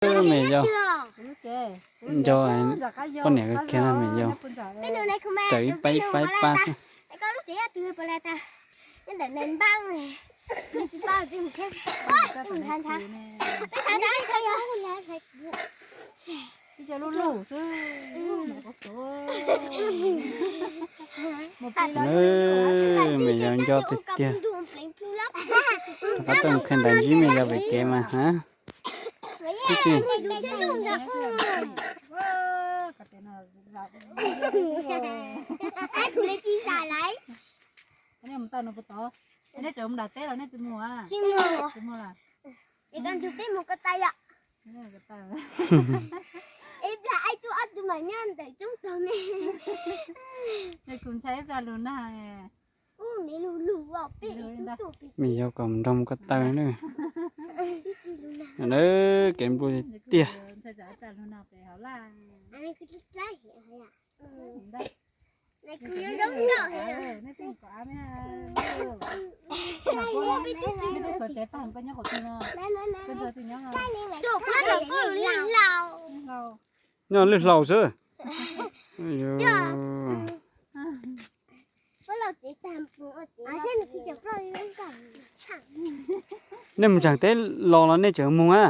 Me yau, nco poj niam kiag na me yau, raws ib pab ib pab ib pab xwb. Me yau nco tiag tiag. Rov qab tuaj mus qhia ntaus ntsib me yau pem kev mas ha. Twb tsis Me yau kom nrog mus ko taw na. Kev nplua tiag. Nyob lwj hlau xwb. Nej mus tseem teb los los nej tseem mus a?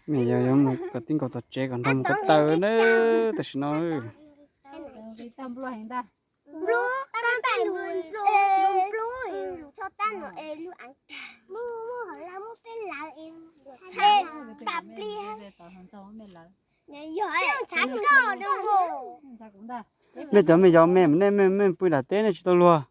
Me yau yuav mus kom tib nkaus tom tsev kom nrog mus ko taw na, tam sim no. Nej cov me yau me, nej me me pw nram teb nej tsis tau luag.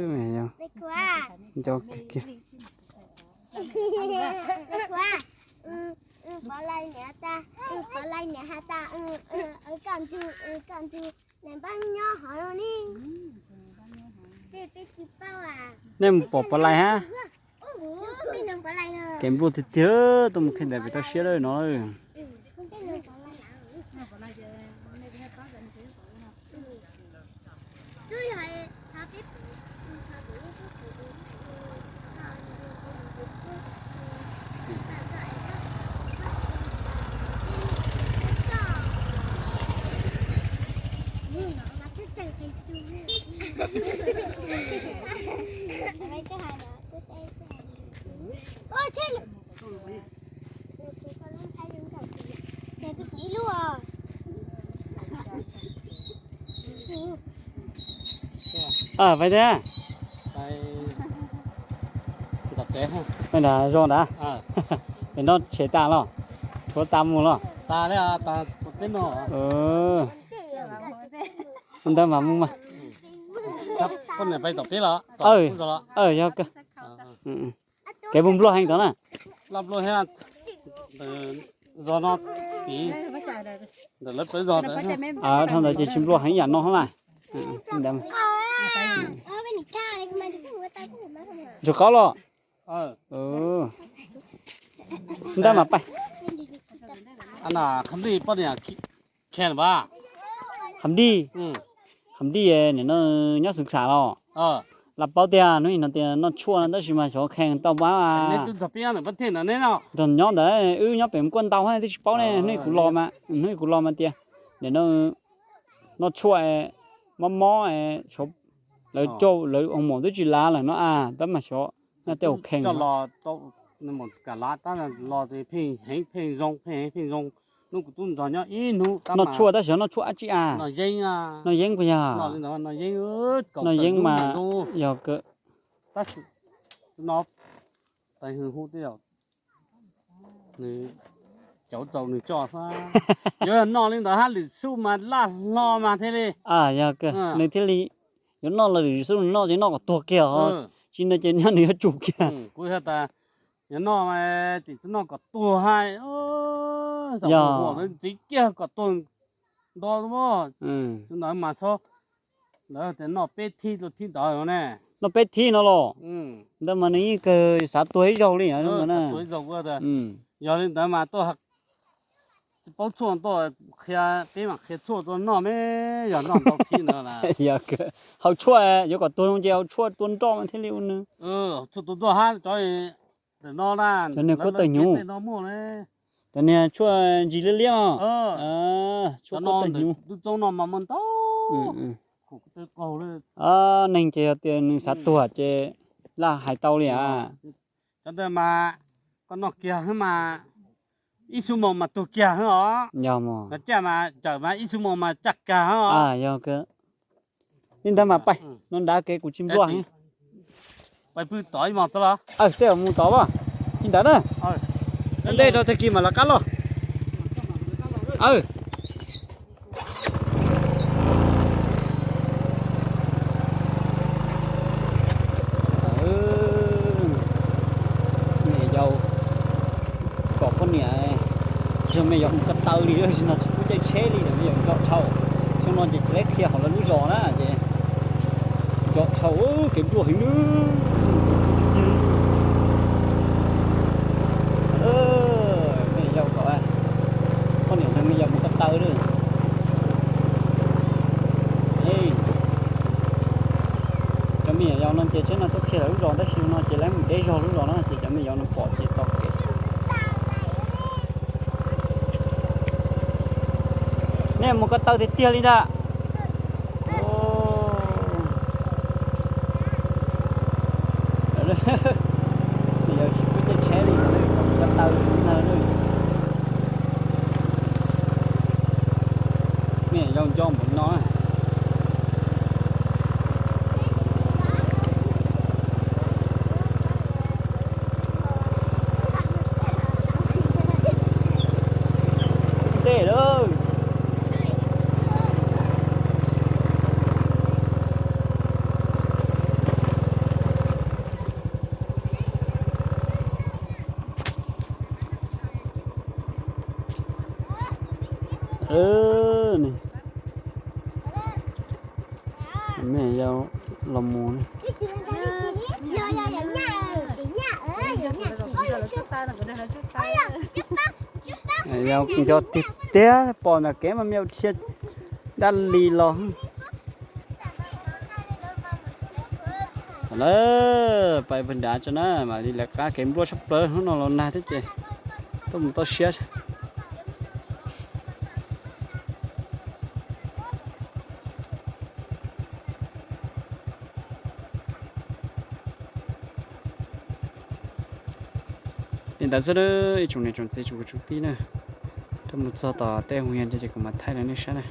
Me yau, nco kiag. Nej mus pom pov lais hab. Kev nplua tiag tiag, tuaj mus qhia ntawm pem toj siab lawm no. Pais tiag. Nram zos ntawd. Pem no tshem tas los? Rhuav tas mus los? Ua ntawd mas mus mas. Yog kawg. Kev mus nplua heev tod na. Dhau ntawd ces tsis nplua heev yam no hos mas. Ntsuag qaub los? Ntawd mas pais. Kham Dij, Kham Dij nim no nyob Xwm Xam los? Lawv paub tias hnub no tias noj tshuaj no tab sis mas xyov khees tau pab. Nrog nyob ntawd, wb nyob pem kuaj ntau thiab twb tsis paub ne, hnub kuv los mas, hnub kuv los mas tias nim no noj tshuaj mob mob, lawv coj lawv ua mom twb tsis lav lawm no a, tab mas xyov Nyob tej ua kheej coj los tau, mus kam lav tab los pheej heev pheej zoo pheej heev pheej zoo. Hnub kuv tub nrog nyob ib hnub tab noj tshuaj tab sis noj tshuaj dab tsi a? Noj yeeb. Noj yeeb puas yog? Noj yeeb mas yog kawg. Tab sis no tais hwj hu tej zaum nws cauv txaus nws tso xwb. Yuav noj li ntawd hab lwm xub mas laj hlo mas thiaj li. Yog kawg, nws thiaj li yuav noj los lwm xub nws noj ces noj kom tuag kiag os. Tsis no ces nyob nws yuav tsum kiag. Kuv yog tas yuav noj mas tseem tsis noj kom tuag hais. Yog ntxiv kiag kom tuag nto mas. Tus ntawd mas txhob, lawv tias noj peb thib rau thib ntawd ne. Noj peb thib no los? Ntawd mas nws yeej kawg xav tuag ib zaug li na. Yog li ntawd mas tuaj paub tshuaj tuaj qhia, peb mam qhia tshuaj tuaj noj me, yog noj ntau thib ntawd. Yog haus tshuaj yuav kom tuag ces haus tshuaj tua nroj mas thiaj li ua nws. Tshuaj tua nroj hab cov no na, cov niag kuab tawg hnyuv no muaj. Cov niag tshuaj ntsis liab liab os. Tshuaj kuab tawg hnyuv. Tub txoob no mas muaj ntau. Neeg ces yog tias nws xav tuag ces laj hais tau li a. Cov ntawd mas koj noj kiag hwb mas ib xuab moos mas tuag kiag hwb os. Yog mos. Cov caj mas cawm mas ib xuab moos mas caj kag hwb os. Yog kawg. Li ntawd mas pais, no nrad kev kuv tsis npluaj heev. Pais pw tod ib mos txog los? Tej zaum mus tod as. Li ntawd na. Ua ntej rau tag kis mam lawv qab los. Me yau kom poj niam nrog me yau mus ko taw li, tab sis no tsis pub caij tsheb li, me yau nco dhau. Xyoo no ces tsis laib qhia hauv lawv lub zos na ces nco dhau kev npluaj heev. Me yau kom poj niam nrog me yau mus ko taw li. Cov me nyuam yaus no ces tsheb no tuaj qhia lawv lub zos tab sis no ces lawv mus deb zog lub zos no ces cov me nyuam yaus no pom ces tau kev. Nej mus ko taw tiag tiag li ntag. Yog tsis pub caij tsheb li, mus ko taw xwb ntag. Me yau nco npaum no. Ntej lawm. Me yau los mus. Yau nco tiag tiag, pom nram kev mas me yau dhia dab li los. Lawm, pais pem nrad tso na, mam li lawv qab kev npluaj sab plaws hnub no los nag thiab ces tuaj mus toj siab. Li ntawd xwb, ib tsoom niam tsoom txiv tsoom kwv tsoom tij na, rau mus txog tom tej hu yas ces kuv mam thaij rau nej saib na.